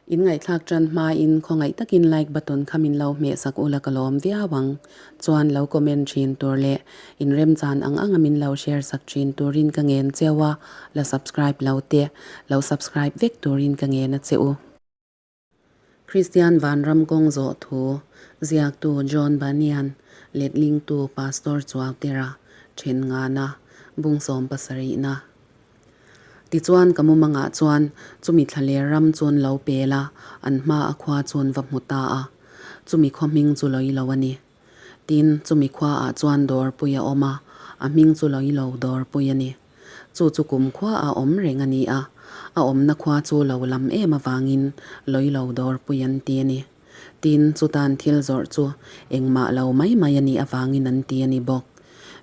In ngaihthlak tan hmain khawngaih takin like button kha min lo hmeh sak ula ka lawm viau ang. Chuan lo comment thin tur leh in remchan ang anga min lo share sak thin turin ka ngen cheu a, la subscribe lo te lo subscribe vek turin ka ngen a che u. Kristian Vanram kawng zawh thu ziaktu John Bunyan, letlingtu Pastor Chuautera, then ngana, bungsawm pasarihna. Tichuan ka mumangah chuan chumi thlaler ram chuan lo pel a, an hma a khua chuan va hmu ta a. Chumi khaw hming chu lawilo a ni. Tin, chumi khuaah chuan dawrpui a awm a, a hming chu lawilo dawrpui a ni. Chu chu kum khua a awm reng a ni a, a awmna khua chu lo lam em avangin lawilo dawrpui an ti a ni. Tin, chutan thil zawrh chu engmah lo mai mai a nih avangin an ti a ni bawk.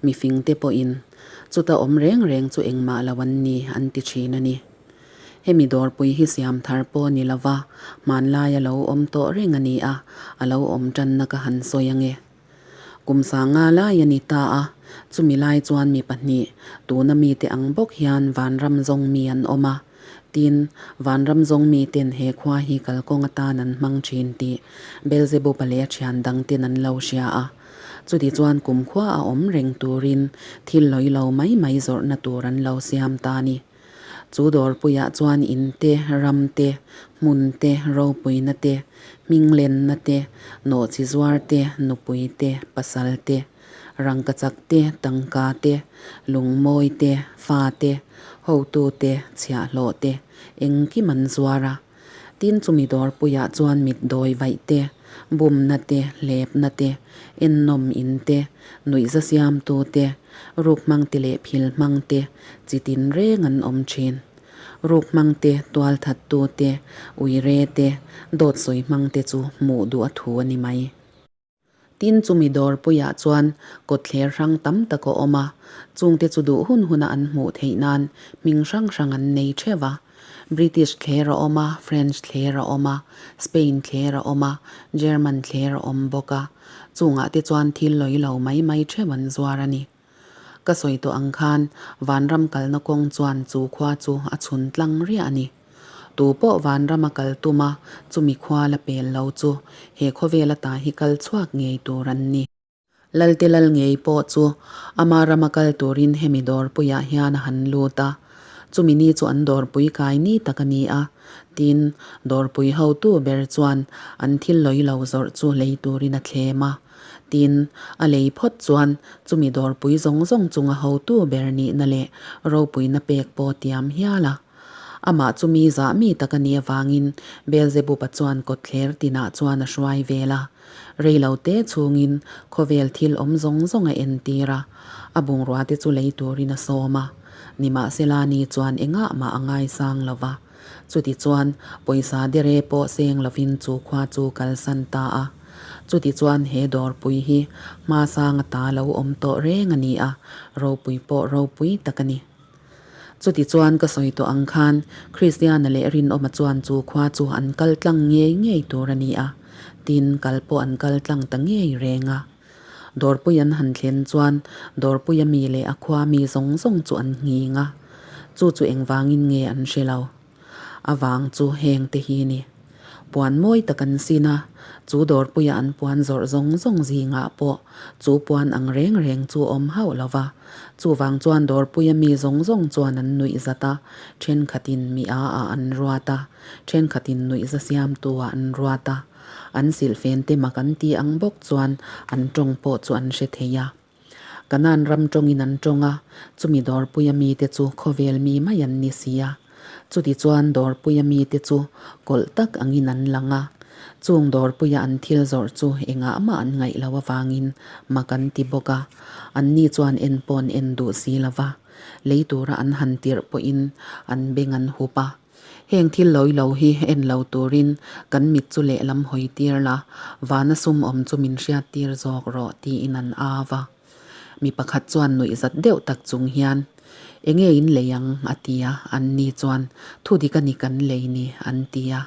Mifingte pawhin, Chuta awm reng reng chu engmah lo an ni, an ti thin a ni. Hemi dawrpui hi siam thar pawh ni lova, hmanlai a lo awm tawh reng a ni a, a lo awm tanna ka han sawi ange. Kum sanga lai a ni ta a, chumi lai chuan mi pahnih, tuna mite ang bawk hian vanram zawng mi an awm a. Tin, vanram zawng miten he khua hi kalkawng atan an hmang thin tih Belzebuba leh a thian dangten an lo hria a. Chuti chuan kumkhua a awm reng turin thil lawi lo mai mai zawrhna tur an lo siam ta a ni. Chu dawrpuiah chuan in te, ram te, hmun te, ropuina te, hminglenna te, nawhchi zuar te, nupui te, pasal te, rangkachak te, tangka te, lungmawi te, fa te, hotu te, chhiahhlawh te, engkim an zuar a. Tin chumi dawrpuiah chuan mit dawi vaih te, bumna te, hlepna te, ennawm in te, nuihza siamtu te, ruk hmang te leh phil hmang te chi tin reng an awm thin. Ruk hmang te, tualthattu te, uire te, dawt sawi hmang te chu hmuh duh a thu a ni mai. Tin chumi dawrpuiah chuan kawtthler hrang tam tak a awm a, chungte chu duh hun huna an hmuh theih nan hming hrang hrang an nei theuh a. British thler a awm a, French thler a awm a, Spain thler a awm a, German thler a awm bawk a. Chungah te chuan thil lawi lo mai mai theuh an zuar a ni. Ka sawi tawh ang khan vanram kalna kawng chuan chu khua chu a chhun tlang riah a ni. Tu pawh vanram a kal tum a, chumi khua la pel lo chu he khawvel ata hi kal chhuak ngei tur an ni. Lalte lal ngei pawh chu ama rama kal turin hemi dawrpuiah hian a han lut a. Chumi ni chu an dawrpui kai ni tak a ni a, tin, dawrpui hotu ber chuan an thil lawi lo zawrh chu lei turin a thlem a. Tin, a lei phawt chuan chumi dawrpui zawng zawng chunga hotu ber nihna leh ropuina pek pawh tiam hial a. Amah chu mi zah mi tak a nih avangin Beelzebuba chuan kawtthler tinah chuan a hruai vel a. Reilo te chhungin khawvel thil awm zawng zawng a entir a, a bungrua te chu lei turin a sawm a. Nimahsela ni chuan engah mah a ngaisang lo va. Chutichuan pawisa dere pawh seng lovin chu khua chu kalsan ta a. Chutichuan he dawrpui hi hmasang ata lo awm tawh reng a ni a, ropui pawh ropui tak a ni. Chutichuan ka sawi tawh ang khan Kristiana leh Rinawma chuan chu khua chu an kal tlang ngei ngei tur a ni a, tin kal pawh an kal tlang ta ngei reng a. Dawrpui an han thlen chuan Dawrpuia mi leh a khua mi zawng zawng chu an nghing a, chu chu engvangin nge an hre lo. A vang chu heng te hi ni. Puan mawi tak an sin a, chu dawrpuia an puan zawrh zawng zawng zingah pawh chu puan ang reng reng chu awm hauh lo va. Chuvang chuan dawrpuia mi zawng zawng chuan an nuih zat a, thenkhatin mi a ah an ruat a, thenkhatin nuihza siamtu ah an ruat a. An silhfen te mak an ti ang bawk chuan an tawng pawh chu an hre thei a. Kanan ram tawngin an tawng a, chumi dawrpuia mite chu khawvel mi mai an ni si a. Chutichuan dawrpuia mite chu kawlh tak angin an lang a, chung dawrpuia an thil zawrh chu engah mah an ngaih loh avangin mak an ti bawk a, anni chuan en pawh an en duh si lo va, lei tura an han tirh pawhin an beng an hup a. Heng thil lawi lo hi en lo turin kan mit chu lehlam hawi tir la, vana sum awm chu min hriat tir zawk rawh tiin an au a. Mi pakhat chuan nuih zat deuh tak chung hian, Enge in lei ang? a ti a, anni chuan, Thu dik a ni kan lei ni, an ti a.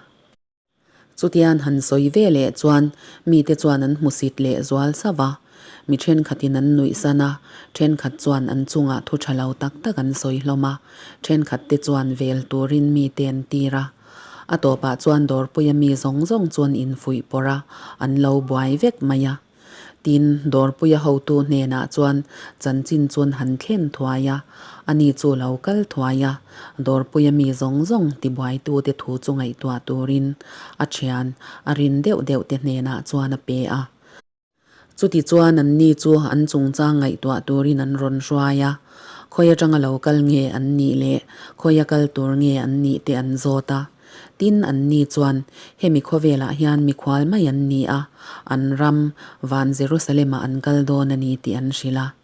Chutian han sawi ve leh chuan mite chuan an hmusit leh zual sauh a. Mi thenkhatin an nuihsan a, thenkhat chuan an chungah thu tha lo tak tak an sawi hlawm a, thenkhat te chuan vel turin mite an tir a. A tawpah chuan dawrpuia mi zawng zawng chuan infuih pawrh a, an lo buai vek mai a. Tin, dawrpuia hotu hnenah chuan chanchin chuan han thlen thuai a, ani chu lo kal thuai a, dawrpuia mi zawng zawng tibuaitute thu chu ngaihtuah turin a thian a rin deuh deuhte hnenah chuan a pe a. Chutichuan anni chu an chungchang ngaihtuah turin an rawn hruai a, khawi atanga lo kal nge an nih leh khawia kal tur nge an nih te an zawt a. Tin, anni chuan hemi khawvelah hian mikhual mai an ni a, an ram van Jerusalem-ah an kal dawn a ni tih an hrilh a.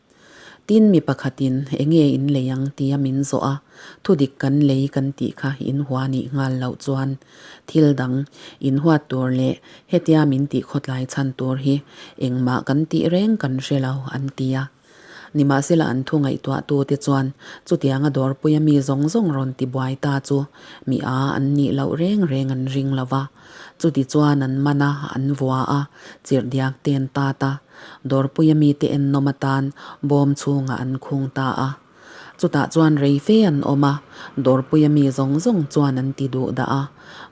Tin, mi pakhatin enge in lei ang tia min zawh a, thudik kan lei kan tih kha in hua nih nghal loh chuan thil dang in huat tur leh hetia min tih khawtlai chhan tur hi engmah kan tih reng kan hre lo an ti a. Nimahsela an thu ngaihtuahtute chuan chutianga dawrpuia mi zawng zawng rawn ti buai ta chu mi a an nih loh reng reng an ring lo va. Chuti chuan an man a, an vua a, chirhdiak te an tat a, dawrpuia mite ennawm atan bawm chhungah an khung ta a. Chutah chuan rei fe an awm a, dawrpuia mi zawng zawng chuan an ti duh dah a,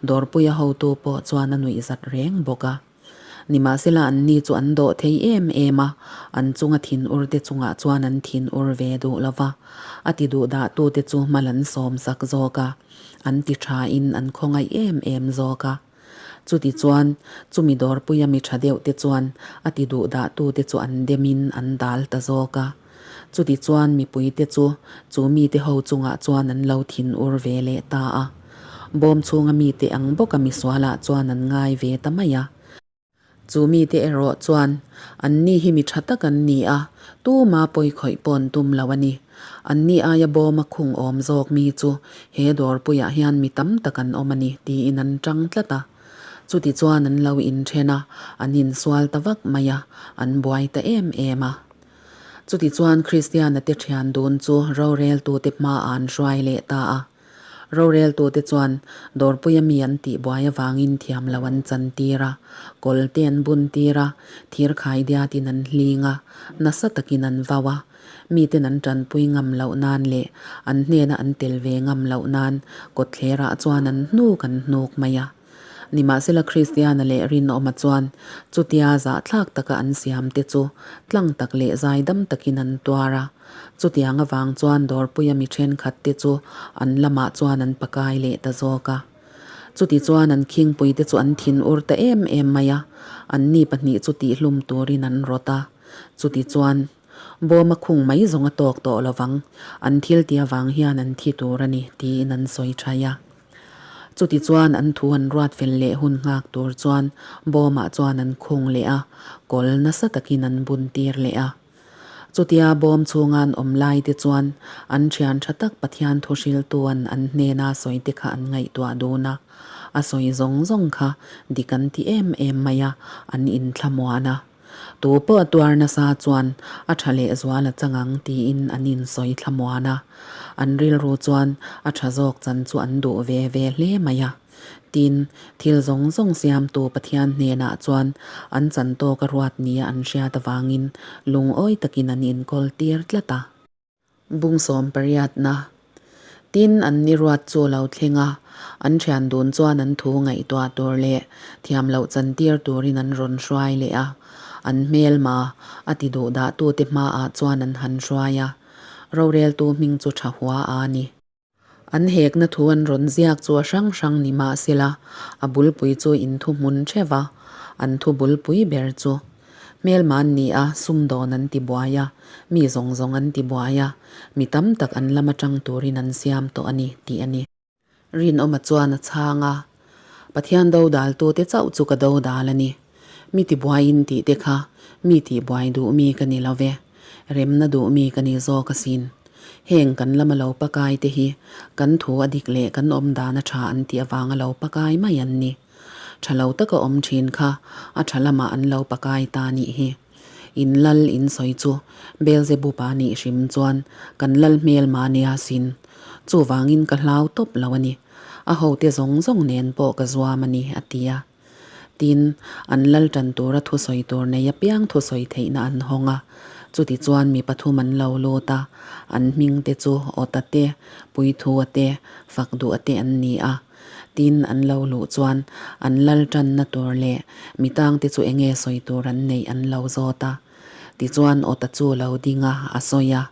dawrpuia hotu pawh chuan a nuihzat reng bawk a. Nimahsela anni chu an dawh thei em em a, an chunga thin ur te chungah chuan an thin ur ve duh lo va, a ti duh dah tute chu hma lan sawm sak zawk a, an ti tha in an khawngaih em em zawk a. Chuti chuan chumi dawrpuia mi tha deuh te chuan a ti duh dah tute chu an dem in an dal ta zawk a. Chuti chuan mipui te chu chu mite ho chungah chuan an lo thin ur ve leh ta a. Bawm chhunga mite ang bawka misualah chuan an ngai ve ta mai a. Chu mite erawh chuan anni hi mi tha tak an ni a, tuma pawi khawih pawh an tum lo a ni. Anni aia bawma khung awm zawk mi chu he dawrpuiah hian mi tam tak an awm a ni tiin an tang tlat a. Chuti chuan an lo inthen a, an insual ta vak mai a, an buai ta em em a. Chutichuan Kristiana te thian dun chu roreltute hmaah an hruai leh ta a. Roreltute chuan dawrpuia mi an tih buai avangin thiam lo an chantir a, kawl te an buntir a, thir khaidiatin an hling a, nasa takin an vau a. Miten an tanpui ngam loh nan leh an hnena an tel ve ngam loh nan kawtthlerah chuan an hnuk an hnuk mai a. Nimahsela Kristiana leh Rinawma chuan chutia zahthlak taka an siamte chu tlang tak leh zaidam takin an tuar a. Chutiang avang chuan dawrpuia mi thenkhatte chu an lamah chuan an pakai leh ta zawk a. Chuti chuan an khingpuite chu an thin ur ta em em mai a, anni pahnih chu tihlum turin an rawt a. Chuti chuan bawma khung mai zawng a tawk tawh lovang, an thil ti avang hian an thi tur a ni tiin an sawi thai a. Chutichuan an thu an ruat fel leh hun nghak tur chuan bawmah chuan an khung leh a, kawl nasa takin an bun tir leh a. Chutia bawm chhunga an awm lai te chuan an thian tha tak Pathian thu hriltuan an hnena sawi te kha an ngaihtuah dun a, a sawi zawng zawng kha dik an ti em em mai a, an inthlamuan a. Tu pawh a tuar nasa chuan a tha leh zual a chang ang tiin an insawi thlamuan a. An rilru chuan a tha zawk chan chu an duh ve ve hle mai a. Tin, thil zawng zawng siamtu Pathian hnenah chuan an chan tawk a ruat nia an hriat avangin lungawi takin an inkawl tir tlat a. Bung sawm pariatna. Tin, an ni ruat chu lo thleng a, an thian dun chuan an thu ngaihtuah tur leh thiam loh chantir turin an rawn hruai leh a, an hmelma a ti duh dahtute hmaah chuan an han hruai a, roreltu hming chu tha hua a ni. An hekna thu an rawn ziak chu a hrang hrang ni mah sela, a bulpui chu in thu hmun theuh a, an thu bulpui ber chu. Hmelma an ni a, sumdawn an ti buai a, mi zawng zawng an ti buai a, mi tam tak an lam atang turin an siam tawh a ni, tih a ni. Rinawma chuan a chhang a, Pathian dodaltute chauh chu ka dodal a ni. Mi tibuaiin tih te kha mi tihbuai duh mi ka ni lo ve. Remna duh mi ka ni zawk asin. Heng kan lama lo pakai te hi kan thu a dik leh kan awm dan a tha an tih avanga lo pakai mai an ni. Tha lo taka awm thin kha a tha lamah an lo pakai ta nih hi. In lal in sawi chu Beelzebub a nih hrim chuan kan lal hmel mah nia sin. Chuvangin ka hlau tawp lo a ni. A hote zawng zawng nen pawh ka zuam a ni, a ti a. Tin, an lal tan tura thusawi tur nei apiang thusawi theihna an hawng a. Chutichuan mi pathum an lo lut a, an hming te chu Awta te, Puithua te, Fakduha te an ni a. Tin, an lo luh chuan an lal tanna tur leh mi tangte chu enge sawi tur an neih an lo zawt a. Tichuan Awta chu lo ding a, a sawi a.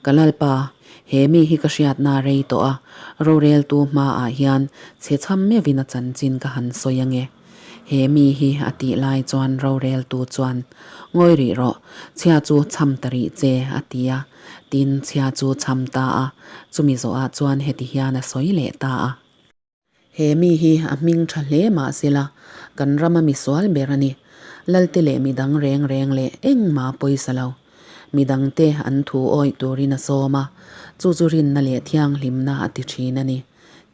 Ka lalpa, he mi hi ka hriatna rei tawh a, roreltu hmaah hian chhe chham meuhin a chanchin ka han sawi ange. He mi hi a tih lai chuan roreltu chuan, Ngawi rih rawh, chhia chu chham ta rih che, a ti a. Tin, chhia chu chham ta a, chumi zawhah chuan heti hian a sawi leh ta a. He mi hi a hming tha hle mah sela, kan rama misual ber a ni. Lalte leh midang reng reng leh engmah pawisa lo. Midangte an thu awih turin a sawm a, chu chu rinna leh thianghlimna a ti thin a ni.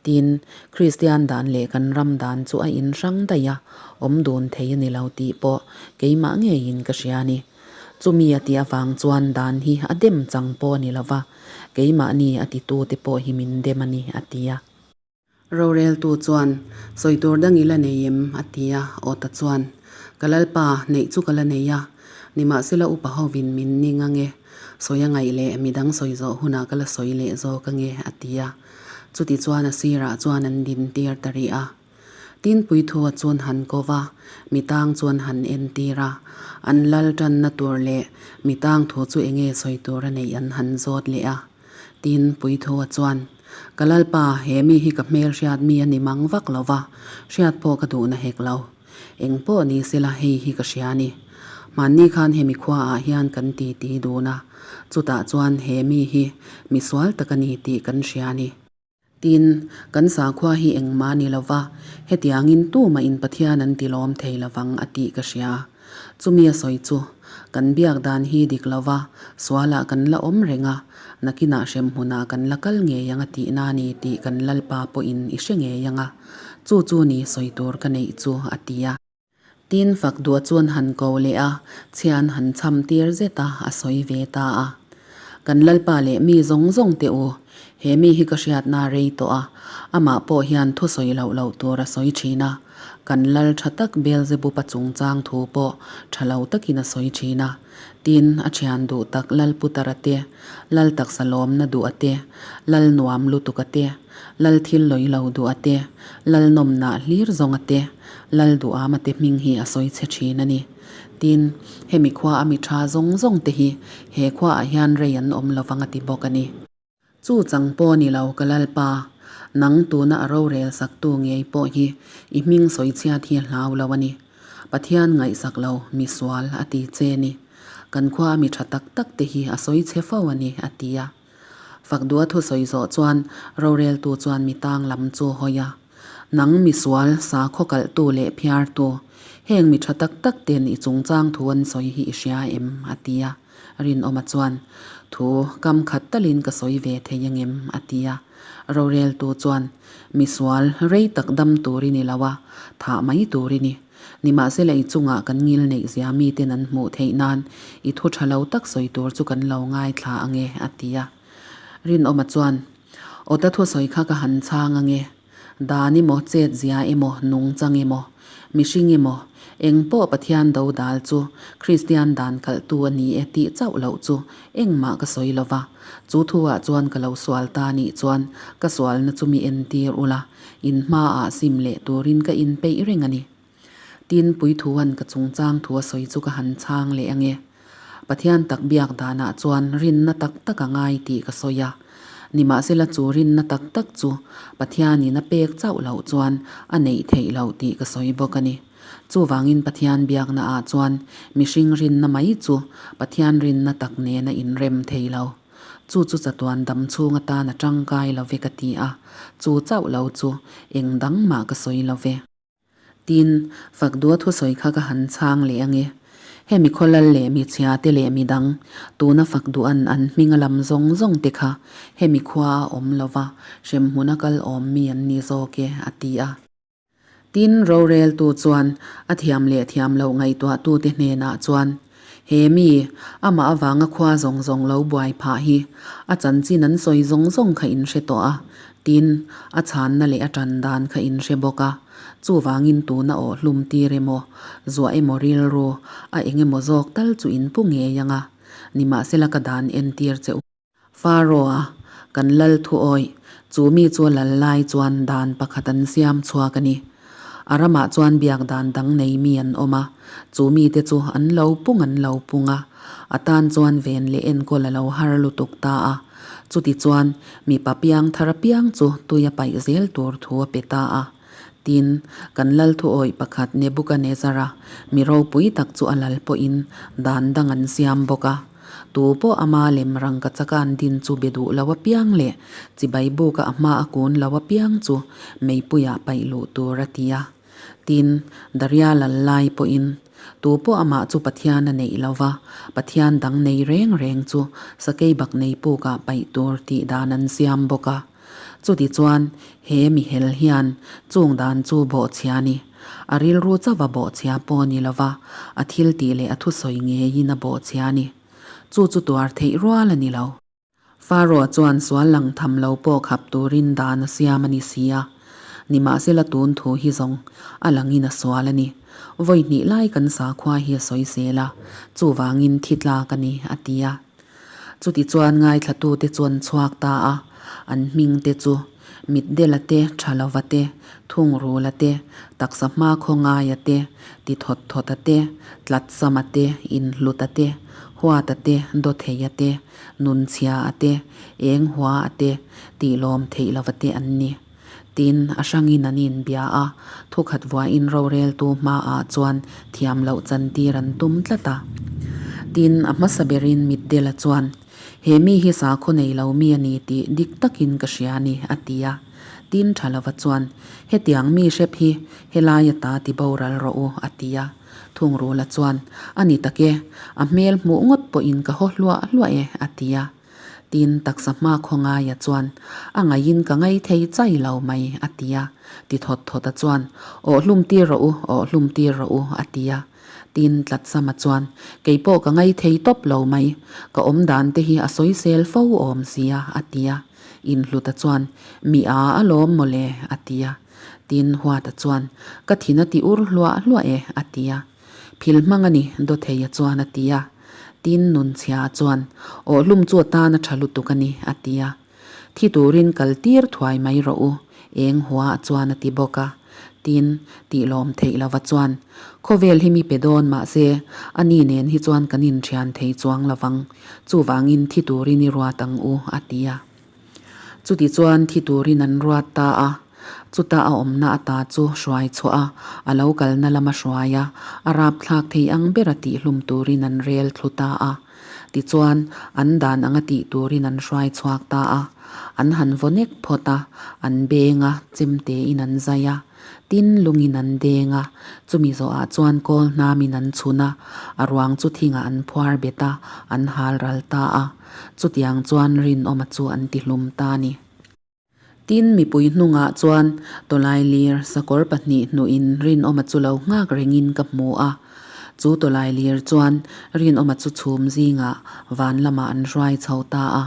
Tin, Kristian dan leh kan ram dan chu a inhrang daih a, awm dun thei a ni lo tih pawh keimah ngeiin ka hria a ni. Chumi a tih avang chuan dan hi a dem chang pawh a ni lo va, keimahni a titute pawh hi min dem a ni, a ti a. Roreltu chuan, Sawi tur dang i la nei em? a ti a, Awta chuan, Ka lalpa, neih chu ka la nei a, nimahsela upa hovin min ning ange, sawi a ngaih leh midang sawi zawh hunah ka la sawi leh zawk ange, a ti a. Chuti chuan a sirah chuan an din tir ta rih a. Tinpui thua chuan han ko va, mitang chuan han entir a, an lal tanna tur leh mitang thu chu enge sawi tur a neih an han zawt leh a. Tin, Puithua chuan, Ka Lalpa, he mi hi ka hmel hriat mi a ni mang vak lo va, hriat pawh ka duhna hek lo. Eng pawh ni sela hei hi ka hria a ni. Hmanni khan hemi khuaah hian kan titi dun a, chutah chuan he mi hi misual tak a ni tih kan hria a ni. Tin, kan sakhua hi engmah ni lova, hetiangin tumah in Pathian an ti lawm thei lovang a tih ka hria. Chumi a sawi chu, kan biak dan hi dik lova, sualah kan la awm reng a, nakinah hremhmunah kan la kal ngei ang a tihna a ni tih kan Lalpa pawhin i hre ngei ang a, chu chu ni sawi tur ka neih chu a ti a. Tin, fak duah chuan han ko leh a, chhian han chham tir zet a, a sawi ve ta a. Kan Lalpa leh mi zawng zawng teh u, he mi hi ka hriatna rei tawh a, amah pawh hian thu sawi loh loh tur a sawi thin a, kan Lal tha tak Beelzebupa chungchang thu pawh tha lo takin a sawi thin a. Tin, a thian duh tak Lal Putara te, Lal taksa lawmna duh a te, Lal nuam lutuk a te, Lal thil lawi lo duh a te, Lal nawmnah hlir zawng a te, Lal duham a te hming hi a sawi chhe thin a ni. Tin, hemi khua a mi tha zawng zawng te hi he khuaah hian rei an awm lovang a ti bawk a ni. Chu chang pawh ni lo ka Lalpa, nang tuna a rorel saktu ngei pawh hi i hming sawi chhiat hi a hlau lo a ni. Pathian ngaihsak lo misual a ti che ni. Kan khua a mi tha tak tak te hi a sawi chhe fo a ni, a ti a. Fak duha thu sawi zawh chuan roreltu chuan mi tang lam chu hawi a. Nang misual, sakhaw kalhtu leh phiartu, heng mi tha tak tak ten i chungchang thu an sawi hi i hria em? a ti a. Rinawma chuan, Thu kam khat talin ka sawi ve thei angem? a ti a. Roreltu chuan, Misual, rei tak dam tur i ni lo a, thah mai tur i ni. Nimahsela i chungah kan ngil neih zia miten an hmuh theih nan i thu tha lo tak sawi tur chu kan lo ngaithla ange, a ti a. Rinawma chuan, Awta thusawi kha ka han chhang ange. Dan emaw, chet zia emaw, nungchang emaw, mihring emaw, eng pawh Pathian do dal chu Kristian dan kalhtu a ni e tih chauh loh chu engmah ka sawi lo va. Chu thuah chuan ka lo sual ta nih chuan ka sualna chu mi entir ula, in hmaah sim leh turin ka inpeih reng a ni. Tin, Puithuan ka chungchang thu a sawi chu ka han chhang leh ange. Pathian tak biak danah chuan rinna tak tak a ngai tih ka sawi a. Nimahsela chu rinna tak tak chu Pathianin a pek chauh loh chuan a neih theih loh tih ka sawi bawk a ni. Chuvangin Pathian biaknaah chuan mihring rinna mai chu Pathian rinna tak nen a inrem thei lo. Chu chu chatuan dam chhung atan a tangkai lo ve ka ti a, chu chauh lo chu eng dang mah ka sawi lo ve. Tin, fak dua thusawi kha ka han chhang leh ange. Hemi khawlal leh mi chhia te leh mi dang, tuna fak duhan an hming a lam zawng zawng te kha hemi khua a awm lova, hremhmun a kal awm mi an ni zawk e, a ti a. Tin, roreltu chuan a thiam leh thiam loh ngaihtuahtute hnenah chuan, He mi, amah avanga khua zawng zawng lo buai phah hi, a chanchin an sawi zawng zawng kha in hre tawh a, tin, a chhanna leh a tan dan kha in hre bawk a, chuvangin tuna awh hlum tir emaw, zuah emaw rilru, a eng emaw zawk tal chu in pu ngei ang a, nimahsela ka dan entir che u. Pharaoh-a. Kan lal thu awih, chu mi chu a lal lai chuan dan pakhat an siam chhuak a ni. A ramah chuan biak dan dang nei mi an awm a, chu mite chu an lo pung an lo pung a, a tan chuan ven leh enkawl a lo har lutuk ta a. Chuti chuan mipa piang thar apiang chu tui a paih zel tur thu a pe ta a. Tin, kan lal thu awih pakhat Nebukanezzara mi ropui tak chu a lal pawhin dan dang an siam bawk a. Tu pawh ama lem rangka chaka an din chu be duh lo apiang leh chibai buka a hma a kun lo apiang chu meipuiah paih luh tur a ti a. Tin, Daria lal lai pawhin tu pawh amah chu Pathian a neih lo va, Pathian dang nei reng reng chu sakei bak nei pukah paih tur tih dan an siam bawk a. Chuti chuan he mihel hian chung dan chu bawhchhia ni. A rilru chauha bawhchhia pawh ni lova, a thil tih leh a thusawi ngeiin a bawhchhia ni. Chu chu tuar theih rual a ni lo. Pharaoh chuan sual lang tham lo pawh khap turin dan a siam a ni si a. Nimahsela tun thu hi zawng a langin a sual a ni. Vawi hnih lai kan sakhua hi a sawi sel a, chuvangin thi tlak a ni, a ti a. Chutichuan ngaithlatute chu an chhuak ta a, an hmingte chu Mitdela te, Thalova te, Thungrula te, Taksa hmakhaw ngaia te, Tithawt thawta te, Tlatsama te, Inhluta te, Huata te, Dawtheia te, Nunchhia a te, Enghua a te, Tihlawm theih lova te an ni. Tin, a hrangin an inbia a, thukhat vuahin roreltu hmaah chuan thiam loh chantir an tum tlat a. Tin, a hmasa berin Mitdela chuan, He mi hi sakhaw nei lo mi a ni tih dik takin ka hria a ni, a ti a. Tin, Thalova chuan, Hetiang mi hrep hi helai ata ti boral rawh u, a ti a. Thungrula chuan, A ni tak e, a hmel hmuh ngawt pawhin ka haw hluah hluah e, a ti a. Tin, taksa hma khawngaia chuan, A ngaihin ka ngai thei chai lo mai, a ti a. Ti thawt thawta chuan, Awh hlum tir rawh u, awh hlum tir rawh u, a ti a. Tin, Tlatsama chuan, Kei pawh ka ngai thei tawp lo mai, ka awm dan te hi a sawisel fo awm sia, a ti a. Inhluta chuan, Mi a alawm mawle, a ti a. Tin, Huata chuan, Ka thin a ti ur hluah hluah e, a ti a. Phil hmang a ni, Dawtheia chuan a ti a. Tin, Nunchhia chuan, Awhlum chu a tan a tha lutuk a ni, a ti a. Thi turin kal tir thuai mai rawh u, eng hua chuan a ti bawk a. Tin, tih lawm theih lova chuan, Khawvel hi mi pe dawn mahse, a ni nen hi chuan kan inthian thei chuang lovang, chuvangin thi turin i ruat ang u, a ti a. Chuti chuan thi turin an ruat ta a, chuta a awmna ata chu hruai chhuah a, a lo kalna lama hruai a, a rapthlak thei ang bera tihhlum turin an rel thlu ta a. Tichuan, an dan anga tih turin an hruai chhuak ta a, an han vaw nek phawt a, an beng a, chemtein an zai a, tin lungin an deng a, chumi zawhah chuan kawl hnamin an chhun a, a ruang chu thingah an phuar bet a, an hal ral ta a. Chutiang chuan rinawma chu an ti hlum ta a ni. Tin, mipui hnungah chuan tawlailir sakawr pahnih hnuhin rinawma chu lo nghak rengin ka hmu a. Chu tawlailir chuan rinawma chu chhum zingah van lamah an hruai chho ta a.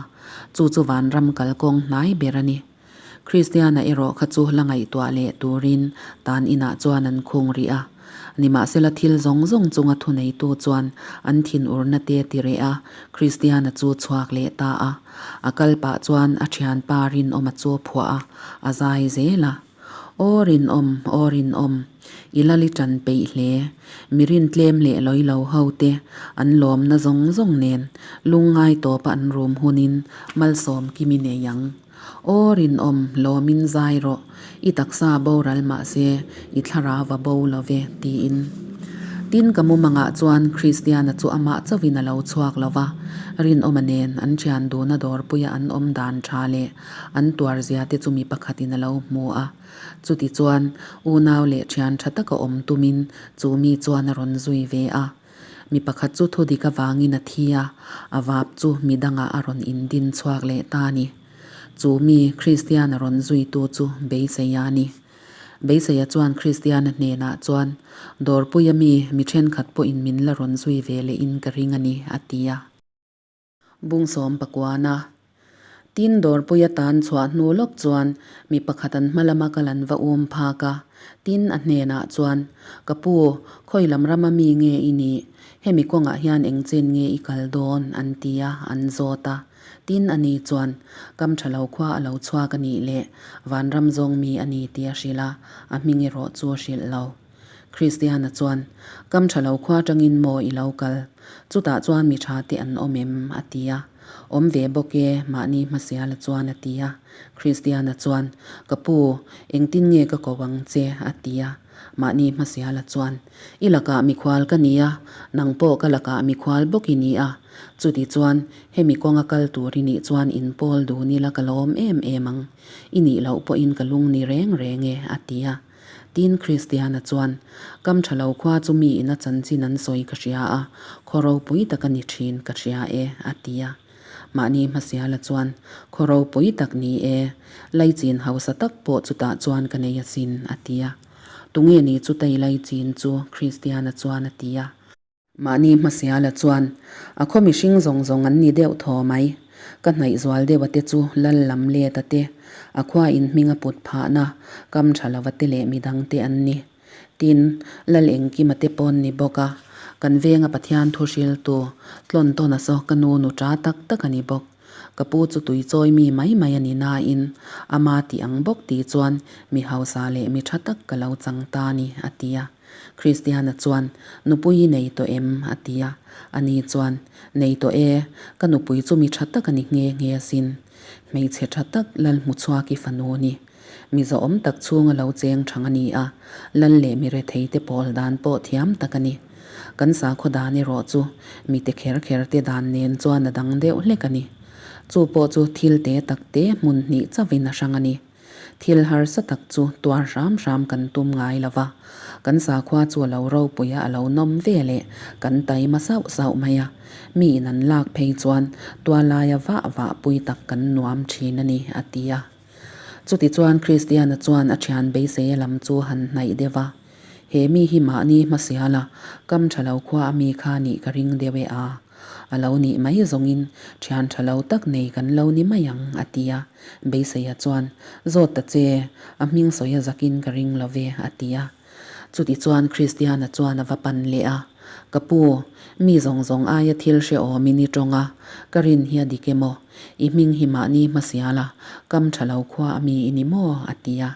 Chu chu vanram kalkawng hnai ber a ni. Kristiana erawh kha chu la ngaihtuah leh turin tan inah chuan an khung rih a. Nimahsela thil zawng zawng chunga thuneitu chuan an thinurna te ti reh a, Kristiana chu chhuak leh ta a. A kal pah chuan a thianpa Rinawma chu a phuah a, a zai zel a. Aw Rinawm, aw Rinawm, i lal i tan peih hle. Mi rintlem leh lawi lo ho te an lawmna zawng zawng nen lungngai tawpa an rum hunin malsawm kim i nei ang. Aw rinawm, lawmin zai rawh, i taksa boral mahse i thlarau a bo lo ve, tiin. Tin, ka mumangah chuan Kristiana chu amah chauhin a lo chhuak lo va, rinawma nen an thian duna dawrpuia an awm dan tha leh an tuarzia te chu mi pakhatin a lo hmu a. Chutichuan, unau leh thian tha taka awm tumin chu mi chuan a rawn zui ve a. Mi pakhat chu thu dik avangin a thi a, a vap chu mi dangah a rawn indin chhuak leh ta a ni. Chu mi Kristian a rawn zuitu chu Beiseia a ni. Beiseia chuan Kristiana hnenah chuan, Dawrpuia mi, mi thenkhat pawhin min la rawn zui ve lehin ka ring a ni, a ti a. Bungsawm pakuana. Tin, dawrpui atan chhuah hnu lawk chuan mi pakhat an hma lama kal an va um phak a. Tin, a hnenah chuan, Ka pu, khawi lam rama mi nge i nih? Hemi kawngah hian eng chen nge i kal dawn? an ti a, an zawt a. Tin, ani chuan, Kam tha lo khua a lo chhuak a nih leh vanram zawng mi a ni tih a hrilh a, a hming erawh chu a hrilh lo. Kristiana chuan, Kam tha lo khua atangin maw i lo kal? Chutah chuan mi tha te an awm em? a ti a. Awm ve bawk e, mahni hmasiala chuan a ti a. Kristiana chuan, Ka pu, engtin nge ka ko ang che? a ti a. Mahni hmasiala chuan, I lakah mikhual ka ni a, nang pawh ka lakah mikhual bawk i ni a. Chuti chuan, hemi kawnga kal tur i nih chuan inpawl dun ila ka lawm em em ang. I nih loh pawhin ka lung ni reng reng e, a ti a. Tin, Kristiana chuan, Kam tha lo khua chu mi ina chanchin an sawi ka hria a, khaw ropui tak a ni thin ka hria e, a ti a. Mahni hmasiala chuan, Khaw ropui tak ni e, laichin hausa tak pawh chutah chuan ka nei asin, a ti a. Tunge ni chutai laichin chu? Kristiana chuan a ti a. Mahni hmasiala chuan a khaw mihring zawng zawng an ni deuh thaw mai. Ka hnaih zual deuh a te chu lal lam let a te, a khua in hming a put phahna, kam tha lova te leh midang te an ni. Tin, lal engkim a te pawn ni bawk a, kan venga Pathian thu hriltu, tlawn tawn a saw ka nu nu ta tak tak a ni bawk. Ka pu chu tui chawi mi mai mai a ni nain, ama tih ang bawk ti chuan mi hausa leh mi tha tak ka lo chang ta ni, a ti a. Kristiana chuan, Nupui i nei tawh em? a ti a. Ani chuan, Nei tawh e, ka nupui chu mi tha tak a ni nghe nghe asin. Hmeichhe tha tak lal hmu chhuak i fanu ni. Mi zawhawm tak chhunga lo cheng thang a ni a, lal leh mi rethei te pawl dan pawh thiam tak a ni. Kan sakhaw dan erawh chu mi te kher kher te dan nen chuan a dang deuh hlek a ni. Chu pawh chu thil te tak te hmun hnih chauhin a hrang a ni. Thil harsa tak chu tuar hram hram kan tum ngai lo va, kan sakhua chu a lo ropui a, a lo nawm ve leh kan taima sauh sauh mai a, mi in an lak phei chuan tualaia vah vah pui tak kan nuam thin a ni, a ti a. Chutichuan Kristiana chuan a thian beiseia lam chu han hnaih deuh a, He mi hi mahni hmasiala kam tha lo khua a mi kha nih ka ring deuh e a. A lo nih mai zawngin thian tha lo tak nei kan lo ni mai ang, a ti a. Beiseia chuan, Zawt ta che, a hming sawi a zakin ka ring lo ve, a ti a. Chuti chuan Kristiana chuan a va pan leh a, Ka pu, mi zawng zawng aia thil hrehawmin i tawng a, ka rin hi a dik emaw? I hming hi mahni hmasial a, kam tha lo khua a mi i ni maw? a ti a.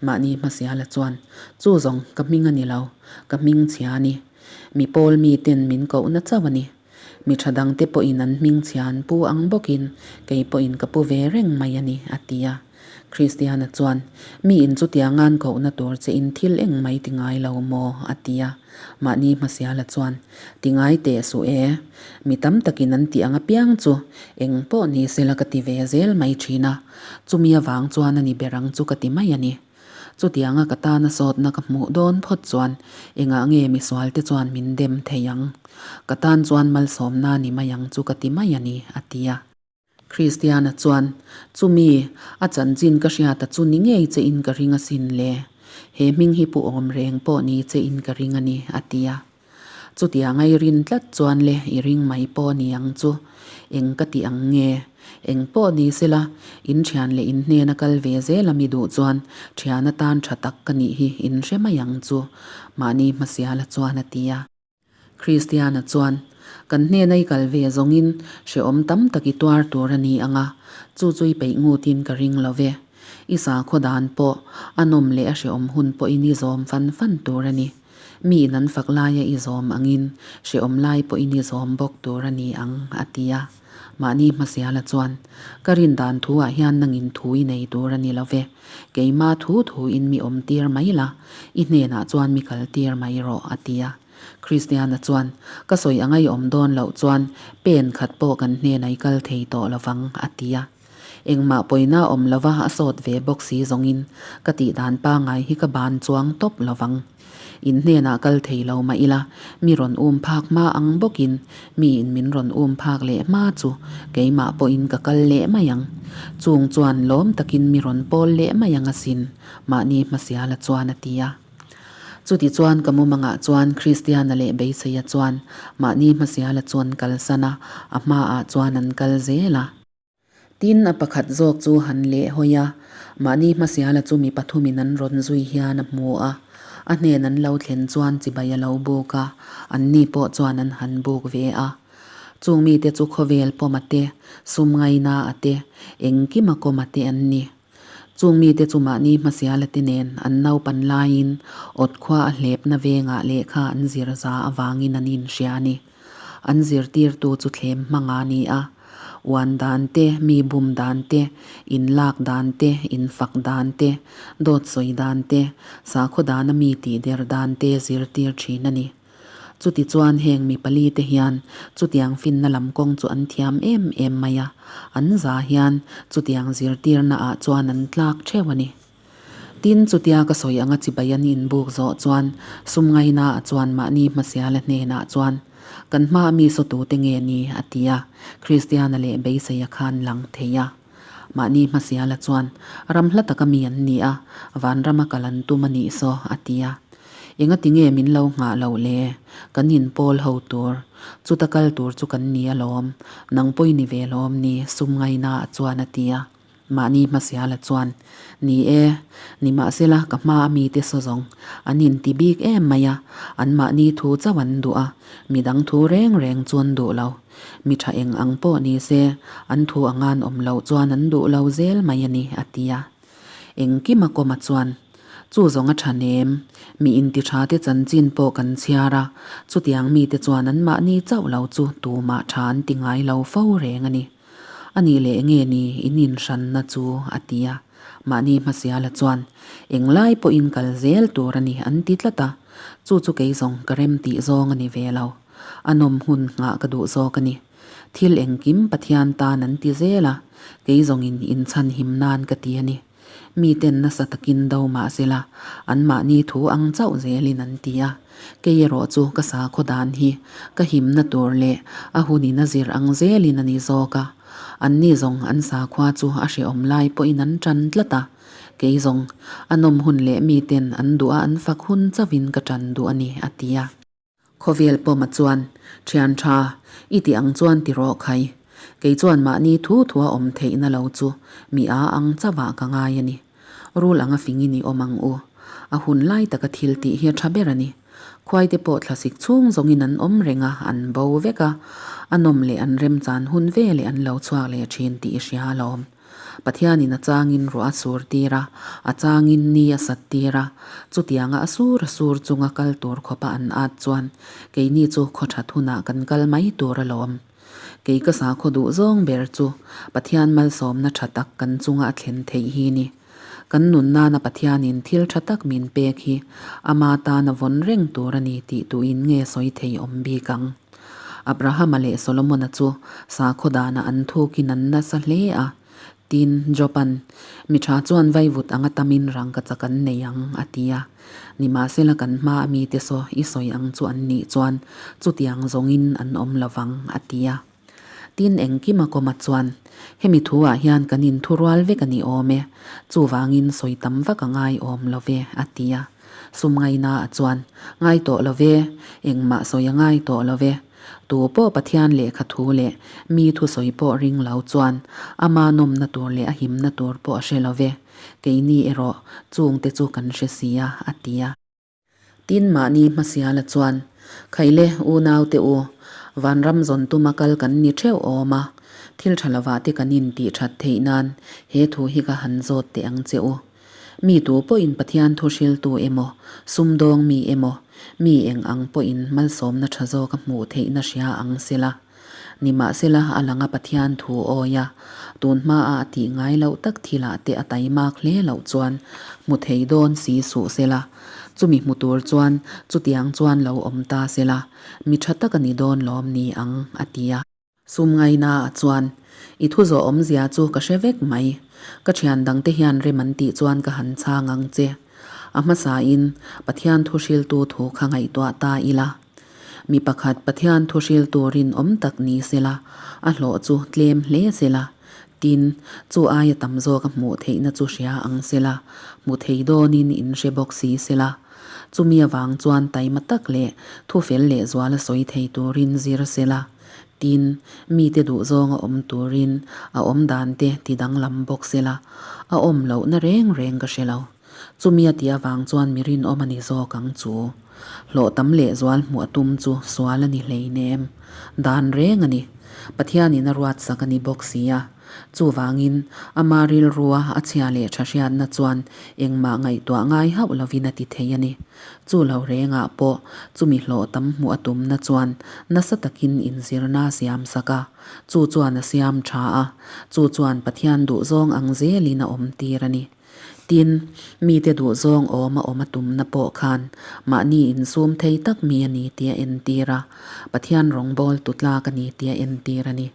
Mahni hmasiala chuan, Chu zawng ka hming a ni lo, ka hming chhia a ni. Mi pawl mi ten min kohna chauh a ni. Mi tha dangte pawhin an hming chhia an pu ang bawkin kei pawhin ka pu ve reng mai a ni, a ti a. Kristiana chuan, Mi in chutianga'n kohna tur che in thil eng mai ti ngai lo maw? a ti a. Mahni hmasiala chuan, Ti ngai teh suh e. Mi tam takin an tih ang apiang chu eng pawh ni sela ka ti ve zel mai thin a. Chumi avang chuan a ni ber ang chu ka ti mai a ni. Chutianga ka tana sawtna ka hmuh dawn phawt chuan engah nge misualte chuan min dem thei ang? Ka tan chuan malsawmna ni mai ang chu ka ti mai a ni, a ti a. Kristiana chuan, Chumi, a chanchin ka hriata chu ni ngei che in ka ring asin le. He hming hi pu awm reng pawh ni che in ka ring a ni, a ti a. Chutianga i rin tlat chuan le i ring mai pawh ni ang chu. Eng ka ti ang nge? Eng pawh ni sela, in thian leh in hnena kal ve zel a mi duh chuan thian atan tha tak ka nih hi in hre mai ang chu, mahni hmasiala chuan a ti a. Kristiana chuan, Kan hnena i kal ve zawngin hrehawm tam tak i tuar tur a ni ang a, chu chu i peih ngutin ka ring lo ve. I sakhaw dan pawh a nawm leh a hrehawm hun pawhin i zawm fan fan tur a ni. Mi in an fak laia i zawm angin hrehawm lai pawhin i zawm bawk tur a ni ang, a ti a. Mahni hmasiala chuan, Ka rin dan thu ah hian nangin thu i nei tur a ni lo ve. Keima thu thu in mi awm tir mai la, i hnenah chuan mi kal tir mai rawh, a ti a. Kristiana chuan, Ka sawi anga i awm dawn loh chuan pen khat pawh kan hnenah i kal thei tawh lo vang, a ti a. Engmah pawina awm lova a sawt ve bawk si zawngin ka tihdan pangai hi ka ban chuang tawp lovang. In hnenah kal thei lo mah ila mi rawn um phak hma ang bawkin mi in min rawn um phak leh hma chu keimah pawhin ka kal leh mai ang. Chung chuan lawm takin mi rawn pawl leh mai ang asin, mahni hmasiala chuan a ti a. Chuti chuan ka mumangah chuan Kristiana leh Beiseia chuan mahni hmasiala chuan kalsan a, a hmaah chuan an kal zel a. Tin, a pakhat zawk chu han leh hawi a, mahni hmasiala chu mi pathumin an rawn zui hian a hmu a. A hnen an lo thlen chuan chibai a lo buk a, anni pawh chuan an han buk ve a. Chung mite chu khawvel pawm a te, sum ngaina a te, engkima kawm a te an ni. Chung mite chu mahni hmasiala te nen an naupan laiin awt khua a hlepna vengah lehkha an zir za avangin an inhria a ni. An zirtirtu chu thlem hmanga ni a. Uan dan te, mi bum dan te, inlak dan te, infak dan te, dawt sawi dan te, sakhaw dana mi tihder dan te zirtir thin a ni. Chuti chuan heng mi pali te hian chutiang finna lam kawng chu an thiam em em mai a, an za hian chutiang zirtirna ah chuan an tlak theuh a ni. Tin, chutia ka sawi anga chibai an inbuk zawh chuan sum ngaina ah chuan mahni hmasiala hnenah chuan kan hma mi sawtute nge ni a ti a, Kristiana leh beiseia khan lang thei a. Mahni hmasiala chuan ram hla taka mi an ni a, vanrama kal an tum a nih saw a ti a. Engati nge min lo nghah loh le? Kan inpawl ho tur, chuta kal tur chu kan ni alawm, nang pawi ni ve lawm ni sum ngaina ah chuan a ti a. Mahni hmasiala chuan, Ni e, nimahsela ka hma a mite saw zawng an inti bik em mai a, anmahni thu chauh an duh a, midang thu reng reng chu an duh lo. Mi tha eng ang pawh ni se, an thu angan awm loh chuan an duh lo zel mai a ni, a ti a. Engkima kawma chuan, Chu zawng a tha nem, mi inti tha te chanchin pawh kan chhiar a, chutiang mite chuan anmahni chauh lo chu tumah tha an ti ngai lo fo reng a ni. A nih leh nge ni in inhranna chu? a ti a. Mahni hmasiala chuan, Englai pawhin kal zel tur a ni an ti tlat a, chu chu kei zawng ka rem tih zawng a ni ve lo. A nawm hun nghah ka duh zawk a ni. Thil engkim Pathian tan an ti zel a, kei zawngin inchhan him nan ka ti a ni. Miten nasa takin do mah sela, anmahni thu ang chauh zelin an ti a. Kei erawh chu ka sakhaw dan hi ka himna tur leh a hunin a zir ang zelin a ni zawk a. Anni zawng an sakhua chu a hrehawm lai pawhin an tan tlat a. Kei zawng, a nawm hun leh miten an duh a an fak hun chauhin ka tan duh a ni, a ti a. Khawvel pawma chuan, Thian tha, i tih ang chuan ti rawh khai. Kei chuan mahni thu thua awm theihna lo chu mi a ang chauhah ka ngai a ni. Rul anga fingin i awm ang u. A hun lai taka thil tih hi a tha ber a ni. Khuaite pawh thlasik chhung zawngin an awm reng a, an bo vek a. A nawm leh an remchan hun veleh an lo chhuak leh thin tih i hria alawm. Pathianin a changin ruah a sur tir a, a changin ni a sat tir a, chutianga a sur a sur chunga kal tur khawpa an at chuan keini chu khaw that hunah kan kal mai tur alawm. Kei ka sakhaw duh zawng ber chu Pathian malsawmna tha tak kan chunga a thlen theih hi ni. Kan nun nana Pathianin thil tha tak min pek hi ama tana vawn reng tur a ni tih tuin nge sawi thei awm bik ang. Abrahama leh Solomona chu sakhaw danah an thukin an nasa hle a. Tin, Job-a'n, Mi tha chuan vaivut anga tamin rangka chak an nei ang, a ti a. Nimahsela kan hma a mite saw i sawi ang chu an nih chuan chutiang zawngin an awm lo vang, a ti a. Tin, engkima kawma chuan, Hemi thuah hian kan inthurual vek a ni awm e, chuvangin sawi tam vak a ngai awm lo ve, a ti a. Sum ngaina a chuan, Ngai tawh lo ve, engmah sawi a ngai tawh lo ve. Tu pawh Pathian lehkha thu leh mi thusawi pawh ring lo chuan ama nawmna tur leh a himna tur pawh a hre lo ve. Keini erawh chungte chu kan hre si a, a ti a. Tin mahni hmasiala chuan, Khaile, unaute u, vanram zawn tuma kal kan ni theuh awm a, thil tha lovah te kan intih that theih nan he thu hi ka han zawt teh ang che u. Mi tu pawhin Pathian thu hriltu emaw, sumdawng mi emaw, mi eng ang pawhin malsawmna tha zawk a hmuh theihna hria ang sela. Nimahsela a langa Pathian thu awi a, tun hmaah a tih ngai loh tak thilah te a taimak hle loh chuan hmu thei dawn si suh sela. Chumi hmu tur chuan chutiang chuan lo awm ta sela, mi tha tak a ni dawn lawm ni ang, a ti a. Sum ngaina ah chuan i thu zawh awmzia chu ka hre vek mai. Ka thian dangte hian rem an tih chuan ka han chhang ang che. A hmasa in Pathian thu hriltu thu kha ngaihtuah ta ila. Mi pakhat Pathian thu hriltu rinawm tak ni sela, a hlawh chu tlem hle sela. Tin, chu aia tam zawk a hmuh theihna chu hria ang sela, hmu thei dawnin in hre bawk si sela. Chumi avang chuan taima tak leh thu fel leh zuala sawi thei turin zir sela. Tin, mite duhzawng a awm turin a awm dan te ti danglam bawk sela, a awm lohna reng reng ka hre lo. Chumi a tih avang chuan mi rinawm a ni zawk ang chu. Hlawh tam lehzual hmuh a tum chu sual a ni hleinem. Dan reng a ni. Pathianin a ruatsak a ni bawk si a. Chuvangin, ama rilrua a chhia leh tha hriatna chuan engmah ngaihtuah ngai hauh lovin a ti thei a ni. Chu lo rengah pawh chumi hlawh tam hmuh a tumna chuan nasa takin inzirna a siamsak a, chu chuan a siam tha a, chu chuan Pathian duhzawng ang zelin a awm tir a ni. Tin, mite duhzawng awm a awm a tumna pawh khan mahni insum thei tak mi a ni tih a entir a, Pathian rawngbawl tu tlak a ni tih a entir a ni.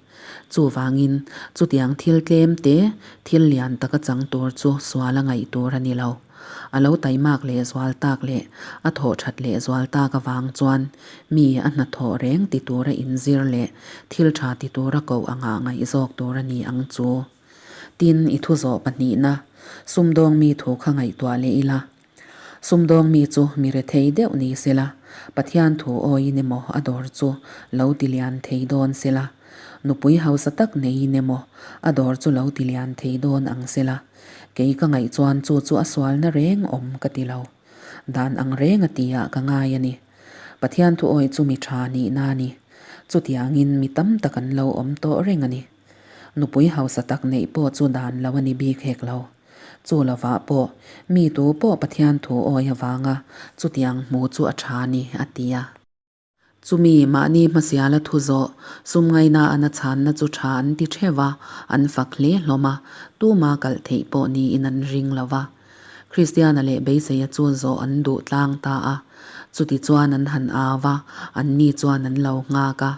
Chuvangin, chutiang thil tlem te, thil lian taka chang tur chu sual a ngaih tur a ni lo. A lo taimak leh zual tak leh a thawh that leh zual tak avang chuan mi a hnathawh reng ti tura inzir leh thil tha ti tura koh anga ngaih zawk tur a ni ang chu. Tin, i thu zawh pahnihna, sumdawng mi thu kha ngaihtuah leh ila. Sumdawng mi chu mi rethei deuh ni sela, Pathian thu awiin emaw a dawr chu lo ti lian thei dawn sela, nupui hausa tak neiin emaw a dawr chu lo ti lian thei dawn ang sela, kei ka ngaih chuan chu chu a sualna reng awm ka ti lo. Dan ang reng a ti ah ka ngai a ni. Pathian thu awi chu mi tha nihna a ni. Chutiangin mi tam tak an lo awm tawh reng a ni. Nupui hausa tak neih pawh chu dan lo a ni bik hek lo. Chu lovah pawh mi tu pawh Pathian thu awi avanga chutiang hmu chu a tha a ni, a ti a. Chumi mahni hmasiala thu zawh sum ngaina an a chhanna chu tha an ti theuh a, an fak hle hlawm a, tuma kalh theih pawh niin an ring lo va. Kristiana leh beiseia chu zawh an duh tlang ta a, chuti chuan an han au va, anni chuan an lo nghak a.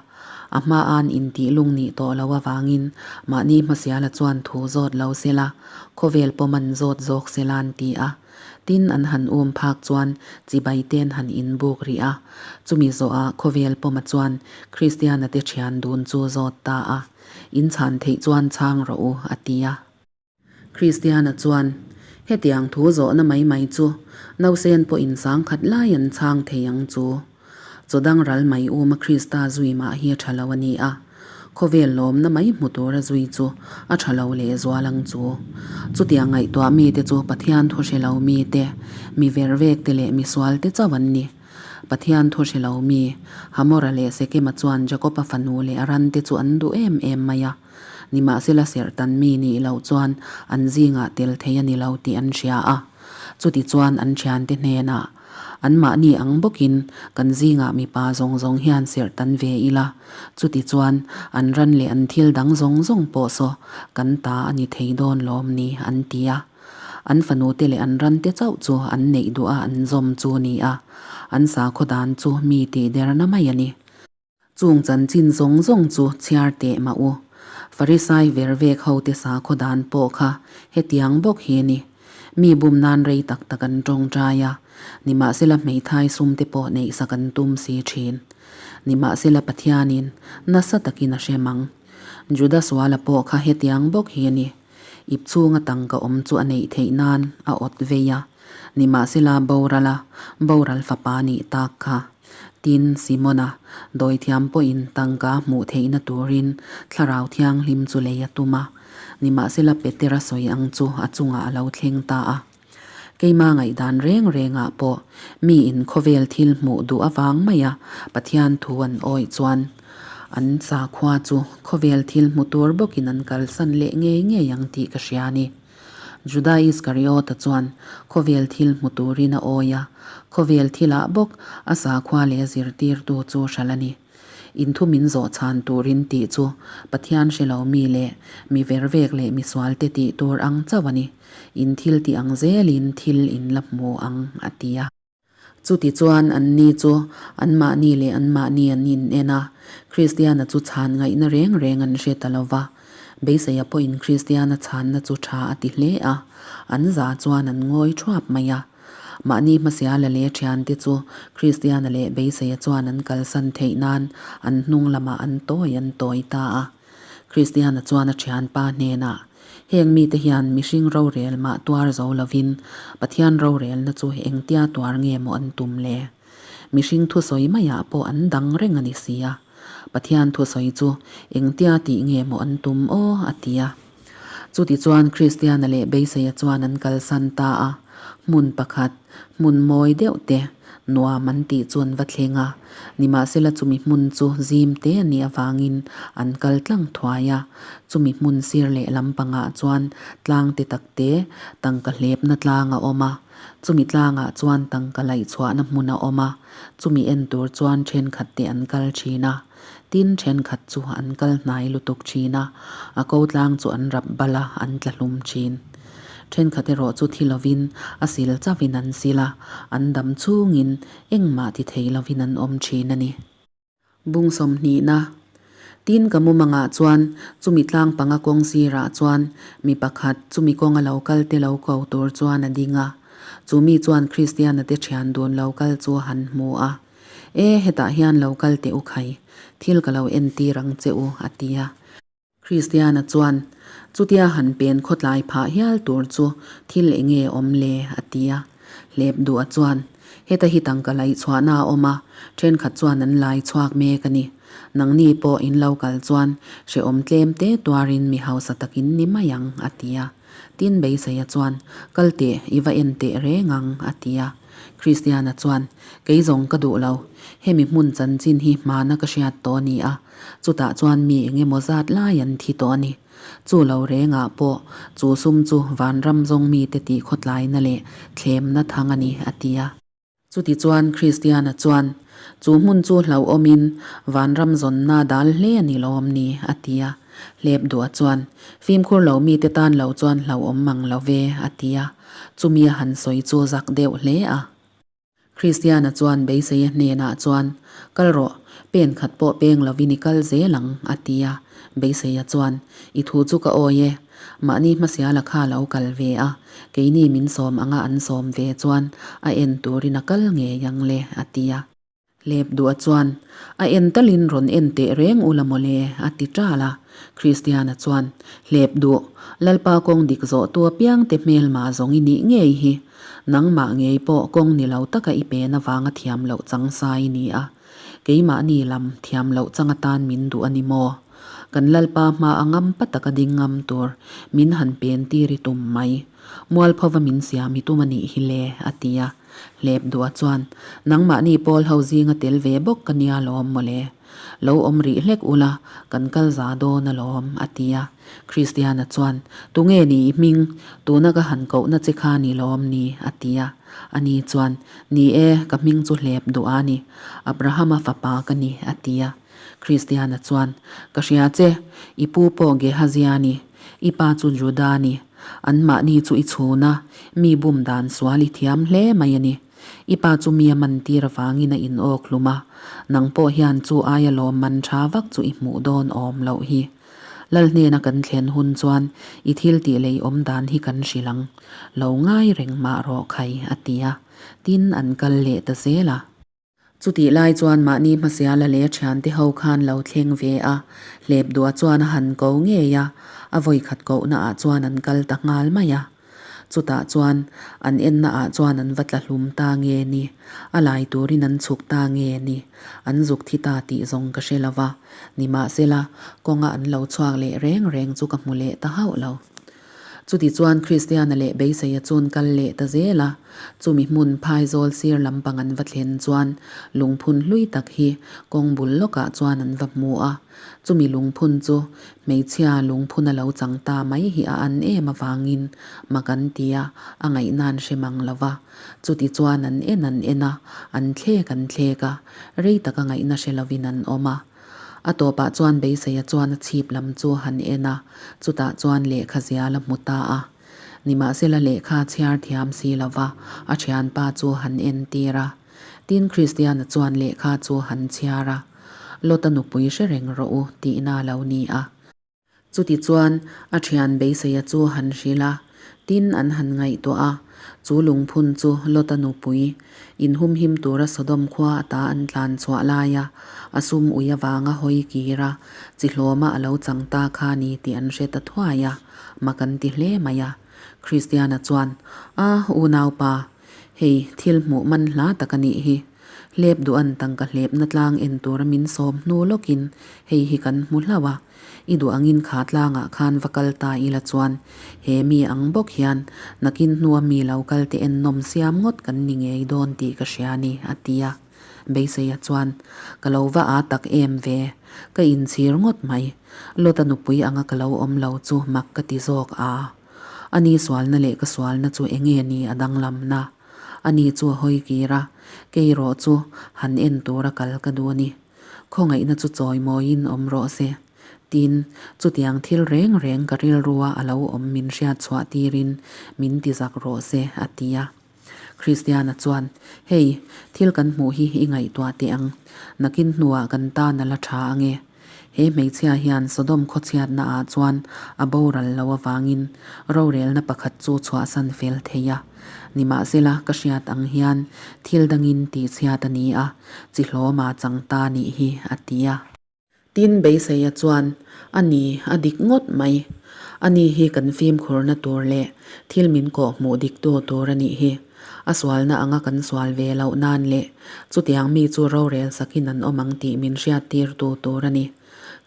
A hma an intih lung nih tawh lo avangin mahni hmasiala chuan thu zawt lo sela, khawvel pawm an zawt zawk sela an ti a. Tin an han um phak chuan chibai ten han inbuk rih a, chumi zawhah khawvel pawma chuan Kristiana te thian dun chu zawt ta a, In chhan theih chuan chhang rawh u, a ti a. Kristiana chuan, Hetiang thu zawhna mai mai chu nausen pawhin sangkhat lai an chhang thei ang chu. Chaw dang ral mai uma Krista zui mah hi a tha lo a ni a, khawvel lawmna mai hmu tura zui chu a tha lo leh zual ang chu. Chutiang ngaihtuah mite chu Pathian thu hre lo mite, mi vervek te leh mi sual te chauh an ni. Pathian thu hre lo mi, Hamora leh Sekema chuan Jakoba fanu leh a rante chu an duh em em mai a. Nimahsela serhtan mi nih loh chuan an zingah tel thei a ni lo tih an hria a. Chuti chuan an thiante hnenah, Anmahni ang bawkin kan zingah mipa zawng zawng hian serhtan ve ila, chuti chuan an ran leh an thil dang zawng zawng pawh saw kan ta a ni thei dawn lawm ni, an ti a. An fanute leh an rante chauh chu an neih duh a an zawm chu ni a, an sakhaw dan chu mi tihderna mai a ni. Chung chanchin zawng zawng chu chhiar teh mah u. Farisai ver vek hote sakhaw dan pawh kha hetiang bawk hi a ni. Mi bum nan rei tak tak an tawngtai a, nimahsela hmeithai sum te pawh neihsak an tum si thin. Nimahsela Pathianin nasa takin a hrem ang. Juda suala pawh kha hetiang bawk hi a ni. Ip chhunga tangka awm chu a neih theih nan a awt vei a, nimahsela borala boral fapa nih tak kha. Tin, Simona, dawithiam pawhin tangka hmuh theihna turin Thlarau Thianghlim chu lei a tum a, nimahsela Petera sawi ang chu a chungah a lo thleng ta a. Keima ngaihdan reng rengah pawh miin khawvel thil hmuh duh avang maia Pathian thu an awih chuan an sakhua chu khawvel thil hmu tur bawkin an kalsan leh ngei ngei ang tih ka hria a ni. Juda Iskariota chuan khawvel thil hmu turin a awi a, khawvel thilah bawk a sakhua leh zirtirtu chu hralh a ni. In thu min zawh chhan turin tih chu Pathian hre lo mi leh mi vervek leh mi sualte tih tur ang chauh a ni. In thil tih ang zelin thil in la hmu ang, a ti a. Chuti chuan anni chu anmahni leh anmahni an in en a, Kristiana chu chhan ngaihna reng reng an hre ta lo va. Beiseia pawhin Kristiana chhanna chu tha a ti hle a, an za chuan an ngawi thuap mai a. Mahni hmasiala leh thiante chu Kristiana leh Beiseia chuan an kalsan theih nan an hnung lamah an tawi an tawi ta a. Kristiana chuan a thianpa hnenah, Heng mite hian mihring rorel mah tuar zo lovin Pathian rorelna chu engtia tuar nge maw an tum le? Mihring thusawi maiah pawh an dang reng a ni si a. Pathian thusawi chu engtia tih nge maw an tum aw? a ti a. Chutichuan Kristiana leh Beiseia chuan an kalsan ta a. Hmun pakhat, hmun mawi deuh te, nuam an tih chu an va thleng a. Nimahsela chumi hmun chu zim te a nih avangin an kal tlang thuai a. Chumi hmun sir leh lampangah chuan tlang te tak te, tangka hlepna tlang a awm a. Chumi tlangah chuan tangka laihchhuahna hmun a awm a, chumi en tur chuan thenkhat te an kal thin a. Tin, thenkhat chu an kal hnai lutuk thin a, a ko tlang chu an rap bal a, an tla hlum thin. Thenkhat erawh chu thi lovin a sil chauhin an sil a, an dam chungin engmah ti thei lovin an awm thin a ni. Bung sawmhnihna. Tin ka mumangah chuan chumi tlang panga kawng sirah chuan mi pakhat chumi kawnga lo kal te lo ko tur chuan a ding a. Chu mi chuan Kristiana te thian dun lo kal chu a han hmu a. E, hetah hian lo kal teh u khai, thil ka lo entir ang che u, a ti a. Kristiana chuan, Chutia han pen khawtlai phah hial tur chu thil eng nge awm le? a ti a. Hlep duh a chuan, Heta hi tangka laih chhuahna a awm a, thenkhat chuan an lai chhuak mek a ni. Nangni pawh in lo kal chuan hrehawm tlem te tuarin mi hausa takin ni mai ang, a ti a. Tin Beiseia chuan, Kal teh, i va en teh reng ang, a ti a. Kristiana chuan, Kei zawng ka duh lo. Hemi hmun chanchin hi hmana ka hriat tawh a ni a. Chutah chuan mi eng emaw zat lai an thi tawh a ni. Chu lo rengah pawh chu sum chu vanram zawng mite tih khawtlaina leh thlemna thang a ni, a ti a. Chutichuan Kristiana chuan, Chu hmun chu hlauhawmin vanram zawnna dal hle a ni lawm ni, a ti a. Hlep duah chuan, Fimkhur lo mite tan lo chuan hlauhawm mang lo ve, a ti a. Chumi a han sawi chu zak deuh hle a. Kristiana chuan beiseia hnenah chuan, Kal rawh, pen khat pawh peng lovin i kal zel ang, a ti a. Beiseia chuan, I thu chu ka awi e. Mahni hmasiala kha lo kal ve a, keini min sawm anga an sawm ve chuan a en turin a kal ngei ang le, a ti a. Hlep duah chuan, A en talin rawn en teh reng u la mawle, a ti ṭal a. Kristiana chuan, Hlep duh, Lalpa kawng dik zawh tu apiangte hmelma zawng i nih ngei hi. Nangmah ngei pawh kawng ni lo taka i pen avanga thiam loh chang sa i ni a. Keimahni lam thiam loh chang atan min duh a ni maw? Kan Lalpa hma a ngam pa taka ding ngam tur min han pen tir i tum mai. Mualphova min siam i tum a nih hi le, a ti a. Hlep duah chuan, Nangmahni pawl ho zinga tel ve bawk ka nia lawm mawle. Lo awm rih hlek ula, kan kal za dawn alawm, a ti a. Kristiana chuan, Tunge ni i hming? Tuna ka han kohna che kha ni lawm ni? a ti a. Ani chuan, Ni e, ka hming chu hlep duh a ni. Abrahama fapa ka ni, a ti a. Kristiana chuan, Ka hria che, i pu pawh Gehazia ni. I pa chu Juda ni. Anmahni chu i chhun a, mi bum dan sual i thiam hle mai a ni. I pa chu mi a man tir avangin a in awk hlum a, nang pawh hian chu aia lawm man tha vak chu i hmuh dawn awm loh hi. Lal hnena kan thlen hun chuan i thil tih lei awm dan hi kan hrilh ang. Lo ngai reng mah rawh khai, a ti a. Tin, an kal leh ta zel a. Chutih lai chuan mahni hmasiala leh a thiante ho khan lo thleng ve a, hlep duah chuan a han ko ngei a, a vawikhat kohna ah chuan an kal ta nghal mai a. Chutah chuan an enna ah chuan an va tla hlum ta nge ni, a lai turin an chhuk ta nge ni, an zuk thi ta tih zawng ka hre lo va, nimahsela kawnga an lo chhuak leh reng reng chu ka hmu leh ta hauh lo. Chutichuan Kristiana leh Beiseia chun kal leh ta zel a, chumi hmun phaizawl sir lampang an va thlen chuan lungphun hlui tak hi kawng bul lawkah chuan an va hmu a. Chumi lungphun chu hmeichhia lungphun a lo chang ta mai hi a an em avangin mak an ti a, a ngaihna an hre mang lo va. Chutichuan an en an en a, an thlek an thlek a, rei taka ngaihna hre lovin an awm a. A tawpah chuan Beiseia chuan a chhip lam chu han en a, chutah chuan lehkha zial a hmu ta a. Nimahsela lehkha chhiar thiam si lova a thianpa chu han entir a. Tin Kristiana chuan lehkha chu han chhiar a, Lota nupui hre reng rawh u tihna a lo ni a. Chutichuan, a thian Beiseia chu han hrilh a, tin an han ngaihtuah a, chu lungphun chu Lota nupui, inhumhim tura Sodom khua ata an tlan chhuah laia a sum ui avanga hawi kir a, chi hlawma a lo chang ta kha ni tih an hre ta thuai a, mak an ti hle mai a. Kristiana chuan, A, unaupa, hei thil hmuh man hla tak a nih hi. Hlep duh an tangka hlepna tlang en tura min sawm hnu lawkin hei hi kan hmu hlauh a. I duh angin kha tlangah khan va kal ta ila chuan he mi ang bawk hian nakin hnua mi lo kal te en nawm siam ngawt kan ni ngei dawn tih ka hria a ni, a ti a. Beiseia chuan, Ka lo va aa tak em ve, ka inchhir ngawt mai. Lota nupui anga ka lo awm lo chu mak ka ti zawk a. Ani sualna leh ka sualna chu enge ni a danglamna? Ani chu a hawi kir a, kei rawh chu han en tura kal ka duh a ni. Khawngaihna chu chawimawiin awm rawh se. Tin, chutiang thil reng reng ka rilrua a lo awm min hriat chhuah tirin min ti zak rawh se, a ti a. Kristiana chuan, Hei, thil kan hmuh hi i ngaihtuah teh ang. Nakin hnuah kan tan a la tha ange. He hmeichhia hian Sodom khawchhiatna ah chuan a boral lo avangin rorelna pakhat chu chhuahsan fel thei a. Nimahsela ka hriat ang hian thil dangin tihchhiat a ni a, chi hlawma chang ta nih hi a ti a. Tin Beiseia chuan, A ni, a dik ngawt mai. Ani hi kan fimkhurna tur leh thil min kawh hmuh diktu tur a nih hi. A sualna anga kan sual ve loh nan leh chutiang mi chu rorel sakin an awm ang tih min hriattirtu tur a ni.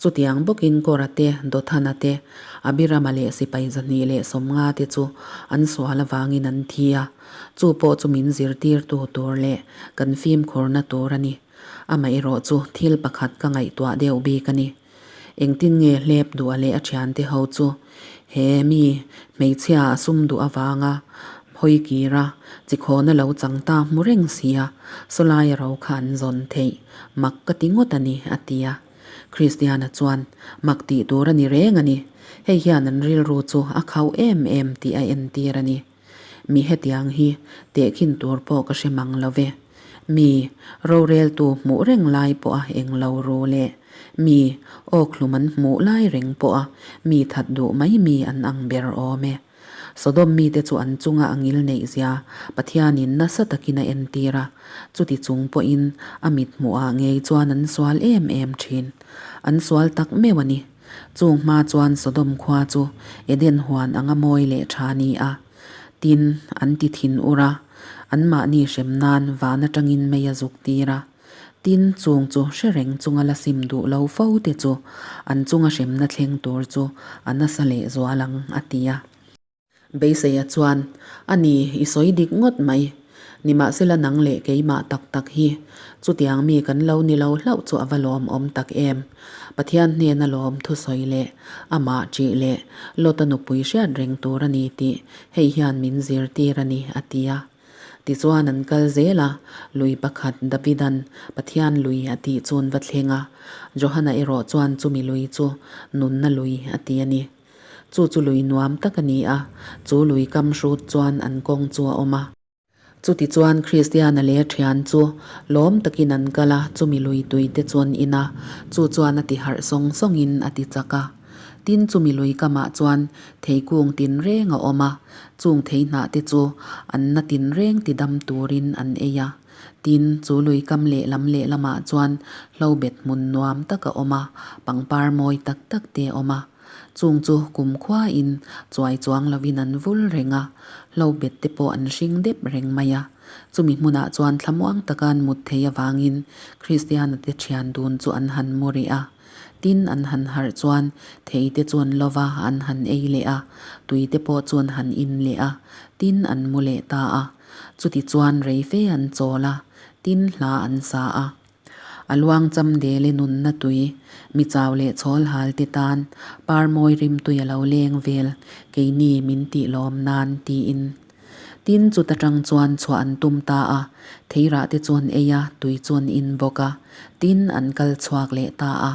Chutiang bawkin Kora te, Dothana te, Abirama leh sipai 250 te chu an sual avangin an thi a, chu pawh chu min zirtirtu tur leh kan fimkhurna tur a ni. Amaherawh chu thil pakhat ka ngaihtuah deuh bik a ni. Engtin nge hlep duh a leh a thiante ho chu he mi hmeichhia a sum duh avanga hawi kir a, chikhawna lo chang ta hmu reng sia, sawlaia ro kha an zawn theih mak ka ti ngawt a ni, a ti a. Kristiana chuan mak tih tur a ni reng a ni, hei hian an rilru chu a khauh em em tih a entir a ni. Mi hetiang hi tehkhin tur pawh ka hre mang lo ve. Mi, roreltu hmuh reng lai pawha eng lo ru leh mi, awkhlum an hmuh lai reng pawha mi that duh mai mi an ang ber awm e. Sodom mite chu an chunga a ngil neih zia Pathianin nasa takin a entir a, chuti chung pawhin a mit hmuhah ngei chuan an sual em em thin. An sual tak meuh a ni. Chung hma chuan Sodom khua chu Eden huan anga mawi leh tha ni a. Tin, an ti thin ur a, anmahni hrem nan van atangin mei a zuk tir a. Tin, chung chu hre reng chunga la sim duh lo fo te chu an chunga hremna thleng tur chu a nasa leh zual ang, a ti a. Beiseia chuan, A ni, i sawi dik ngawt mai. Nimahsela nang leh keimah tak tak hi chutiang mi kan lo ni lo hlauh chu a va lawmawm tak em. Pathian hnena lawm thusawi leh amah ṭih leh Lota nupui hriat reng tur a ni tih hei hian min zirtir a ni, a ti a. Tichuan an kal zel a, lui pakhat Davidan Pathian lui a tih chuan va thleng a, Johana erawh chuan chumi lui chu nunna lui a ti a ni. Chu chu lui nuam tak a ni a, chu lui kam hrut chuan an kawng chu a awm a. Chuti chuan Kristiana leh thian chu lawm takin an kal a, chumi lui tui te chuan in a, chu chuan a ti harh sawng sawngin a ti chak a. Tin, chumi lui kamah chuan theikung tinreng a awm a, chung thei hnah te chu an na tinreng ti dam turin an ei a. Tin, chu lui kam lehlam lehlamah chuan hlobet hmun nuam tak a awm a, pangpar mawi tak tak te a awm a. Chung chu kumkhuain chuai chuang lovin an vul reng a, hlo bet te pawh an hring dep reng mai a. Chumi hmunah chuan thlamuang taka an mut thei avangin Kristiana te thian dun chu an han mu rih a. Tin, an han harh chuan thei te chu an lo va, an han ei leh a, tui te pawh chu an han in leh a, tin an mu leh ta a. Chuti chuan rei fe an chawl a, tin hla an sa a. A luang cham del i nunna tui, mi chau leh chhawl hal te tan, par mawi rim tui a lo leng vel, keini min tih lawm nan, tiin. Tin, chuta tang chuan chhuah an tum ta a, theirah te chuan ei a, tui chuan in bawk a, tin an kal chhuak leh ta a.